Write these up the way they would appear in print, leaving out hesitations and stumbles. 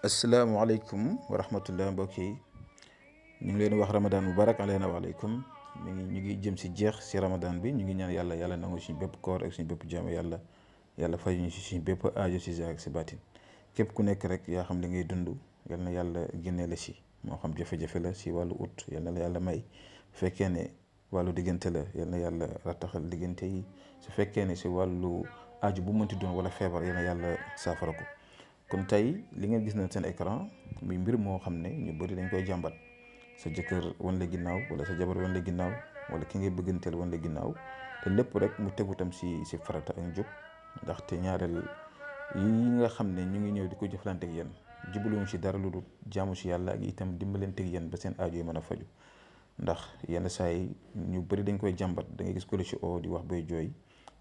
asalaamaaleykum wa rahmatullah mbokk yi ñu ngi leen wax ramadan mubarak alayna wa alaykum ñu ngi jëm si jeex si ramadan bi ñu ngi ñaan yàlla nangu suñu bépp koor ak suñu bépp jaamu yàlla fay ñu si suñu bépp aajo si zaak si baatin képp ku nekk rek yaa xam li ngay dund yal na yàlla génnee la si moo xam jafe-jafe la si wàllu ut yal na la yàlla may bu fekkee ne wàllu diggante la yal na yàlla rattaxal diggante yi su fekkee ne si wàllu aajo bu mënti doon wala feebar yal na yàlla saafara ko. kon tey li ngeen gis na seen écran muy mbir moo xam ne ñu bëri dañ koy jàmbat sa jëkkër wan la ginnaaw wala sa jabar wan la ginnaaw wala ki ngay bëgganteel wan la ginnaaw te lépp rek mu tegu tam si farata ak njub ndaxte ñaareel yi nga xam ne ñu ngi ñëw di ko jëflante ak yéen jubluwuñ si dara lu dul jaamu si yàlla ak itam dimbalante ak yéen ba seen aajo yi mën a faju ndax yenn saa yi ñu bëri dañ koy jàmbat da ngay gis ko la si oo di wax bay jooy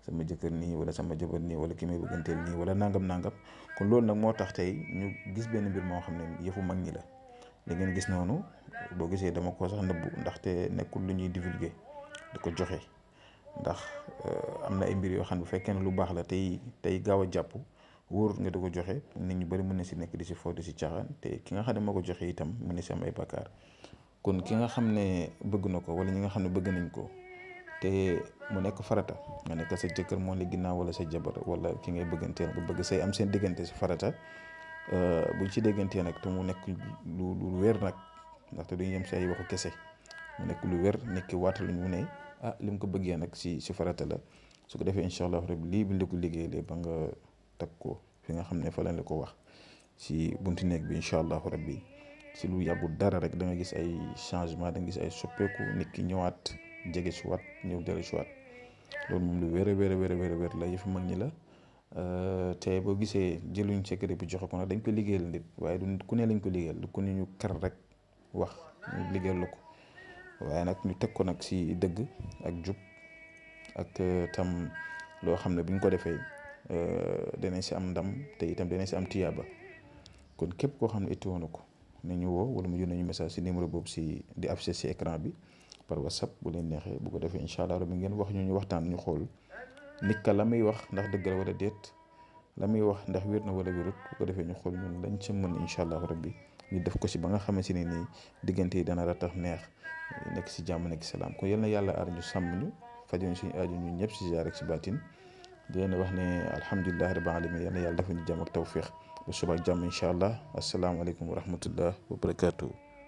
sama jëkkër nii wala sama jabar nii wala ki may bëgganteel nii wala nangam kon loolu nag moo tax tey ñu gis benn mbir moo xam ne yëfu mag ñi la da ngeen gis noonu boo gisee dama ko sax nëbbu ndaxte nekkul lu ñuy divulguer di ko joxe ndax am na ay mbir yoo xam ne bu fekkee ne lu baax la tey gaaw a jàpp wóor nga di ko joxe nit ñu bëri mën na si nekk di si fo di si caaxaan te ki nga xam ne moo ko joxe itam mën na si am ay bakkaar kon ki nga xam ne bëgg na ko wala ñi nga xam ne bëgg nañ ko te mu nekk farata nga nekk sa jëkkër moo la ginnaaw wala sa jabar wala ki ngay bëgganteel nga bëgg say am seen diggante si farata buñ ci déggantee nag te mu nekk lu wér nag ndaxte duñu yem si ay waxu kese mu nekk lu wér nekk waataluñ mu ne li mu ko bëggee nag si farata la su ko defee incha allah rabbi lii bi la ko liggéeyee ba nga teg ko fi nga xam ne fa lañ la ko wax si bunti néeg bi incha allah rabbi si lu yàggul dara rek da nga gis ay changement da nga gis ay soppeeku nit ki ñëwaat jege si waat ñëw dellu si waat loolu moom lu wér la yëfu mag ñi la te boo gisee jëluñ secret bi joxe ko nag dañ ko liggéeyal nit waaye du nit ku ne lañ ko liggéeyal du ku ne ñu kar rek wax ñu liggéeyal la ko waaye nag ñu teg ko nag si dëgg ak jub ak tam loo xam ne bu ñu ko defee danañ si am ndam te itam danañ si am tiyaaba kon képp koo xam ne itteewoon na ko nañu woo wala mu yónnee ñu message si numéro boobu si di affiché si écran bi par WhatsApp bu leen neexee bu ko defee incha allah rabbi ngeen wax ñu waxtaan ñu xool nit ka la muy wax ndax dëgg la wala déet la muy wax ndax wér na wala wérut bu ko defee ñu xool ñun lañ ca mën incha allah rabbi ñu def ko si ba nga xamante ne nii diggante yi dana ratax neex nekk si jàmm nekk salaam kon yal na yàlla aar ñu sàmm ñu fajoon suñu aaju ñu ñëpp si ziar ak si baatin di leen wax ne alhamdulilah rabbil alamin yal na yàlla dafa ñu jàmm ak tawfiq ba suba ak jàmm incha allah asalaamaaleykum wa rahmatullah wa barakaatu.